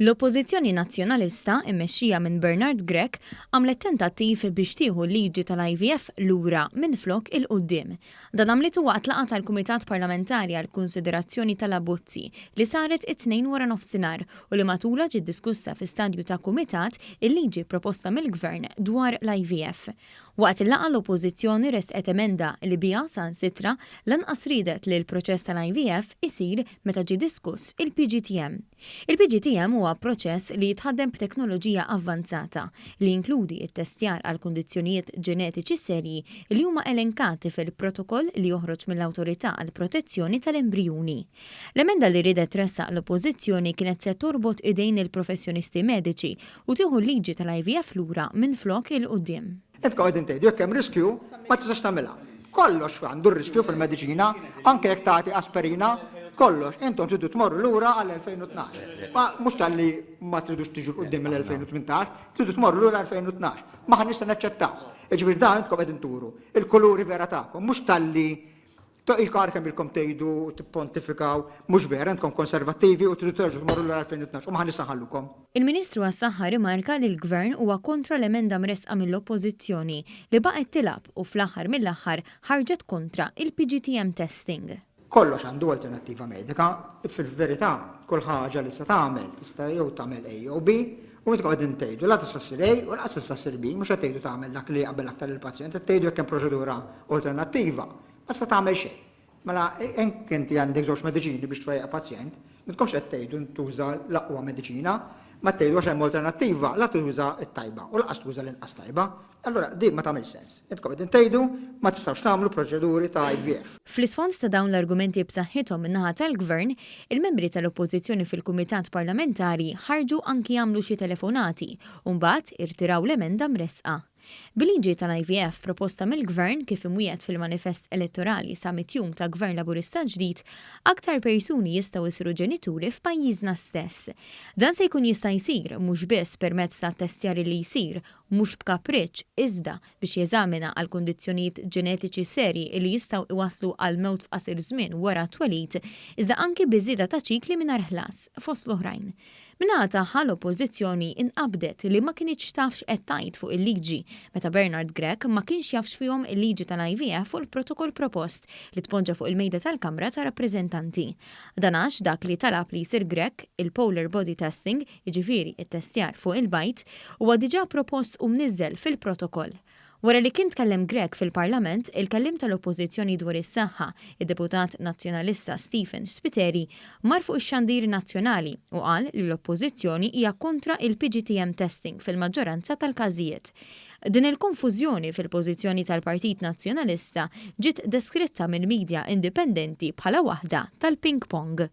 L-Oppożizzjoni Nazzjonalista, immexxija minn Bernard Grech, għamlet tentattiv biex tieħu l-liġi tal-IVF lura minflok 'il quddiem. Dan għamlitu waqt laqgħa tal-Kumitat Parlamentari għall-Kunsiderazzjoni tal-Abbozzi li saret it-Tnejn waranofsinhar u li matulha ġiet diskussa fi stadju ta' kumitat il-liġi proposta mill-Gvern dwar l-IVF. Waqt il-laqgħa l-Oppożizzjoni ressqet emenda li biha saħansitra lanqas riedet li l-proċess tal-IVF isir meta ġie diskuss il-PGTM. Il-PGTM huwa proċess li jitħaddem b'teknoloġija avvanzata li jinkludi ttestjar għal kundizzjonijiet ġenetiċi serji li huma elenkati fil-protokoll li joħroġ mill-Awtorità għall-Protezzjoni tal-Embrijuni. L-emenda li riedet tressaq l-Oppożizzjoni kienet se torbot idejn il-professjonisti mediċi u tieħu l-liġi tal-IVF lura minflok 'il quddiem. Intkom qegħdin tgħidu jekk hemm riskju ma tistax tagħmilha. Kollox għandu r-riskju fil-mediċina, anke jekk tagħti asperina, kollox. Intom tridu tmorru lura għall-2012. Ma mhux talli ma tridux tiġu 'l quddiem mill-2018, tridu tmorru lura 2012. M'aħniex se naċċettawh. Jiġifieri dan intkom qegħdin turu l-kuluri vera tagħkom, mhux talli Ilkom kemm ilkom tgħidu u tippontifikaw, mhux vera, intkom konservattivi u tridu terġgħu tmorru lura 2012 u m'aħniex se nħallukom. Il-Ministru għas-Saħħa rrimarka li l-Gvern huwa kontra l-emenda mressqa mill-Oppożizzjoni li baqgħet tilgħab u fl-aħħar mill-aħħar ħarġet kontra il-PGTM testing. Kollox għandu alternattiva medika. Fil-verità, kull ħaġa li tista' tagħmel, tista' jew tagħmel A jew B, u intkom qegħdin tgħidu la tista' ssir A u lanqas tista' ssir B, mhux qed tgħidu tagħmel dak li jaqbel aktar lill-pazjent, qed tgħidu jekk hemm proċedura alternattiva. Ma tista' tagħmel xejn. Mela, jekk inti għandek żewġ mediċini biex tfejjaq pazjent, ma tkunx qed tgħidu ntuża l-aqwa mediċina, ma tgħidu għax hemm alternattiva, la tuża t-tajba u lanqas tuża l-inqas tajba. Allura din ma tagħmilx sens. Intkom qegħdin tgħidu ma tistgħux tagħmlu proċeduri ta' IVF. Fl-isfond ta' dawn l-argumenti b'saħħithom min-naħa tal-Gvern, il-membri tal-Oppożizzjoni fil-Kumitat Parlamentari ħarġu anki jagħmlu xi telefonati u mbagħad irtiraw l-emenda mressqa. Bil-liġi tal-IVF proposta mill-Gvern, kif imwiegħed fil-manifest elettorali sa mitt jum ta' Gvern Laburista ġdid, aktar persuni jistgħu jsiru ġenituri f'pajjiżna stess. Dan se jkun jista' jsir mhux biss permezz ta' ttestjar li jsir mhux b'kapriċċ iżda biex jeżamina għal kundizzjonijiet ġenetiċi serji li jistgħu iwasslu għal mewt f'qasir żmien wara t-twelid, iżda anki biż-żieda ta' ċikli mingħajr ħlas, fost l-oħrajn. Min-naħa tagħha l-Oppożizzjoni inqabdet li ma kinitx taf x'qed tgħid fuq il-liġi meta Bernard Grech ma kienx jaf x'fihom il-liġi tal-IVF u l-protokoll propost li tpoġġa fuq il-mejda tal-Kamra tar-Rappreżentanti. Dan għax dak li talab li jsir Grech, il-polar body testing, jiġifieri t-testjar fuq il-bajd, huwa diġà propost u mniżżel fil-protokoll. Wara li kien tkellem Grech fil-Parlament, il-kelliem tal-Oppożizzjoni dwar is-saħħa, id-Deputat Nazzjonalista Stephen Spiteri, mar fuq ix-xandir nazzjonali u qal li l-Oppożizzjoni hija kontra il-PGTM testing fil-maġġoranza tal-każijiet. Din il-konfużjoni fil-pożizzjoni tal-Partit Nazzjonalista ġiet deskritta mill-media indipendenti bħala waħda tal-ping pong.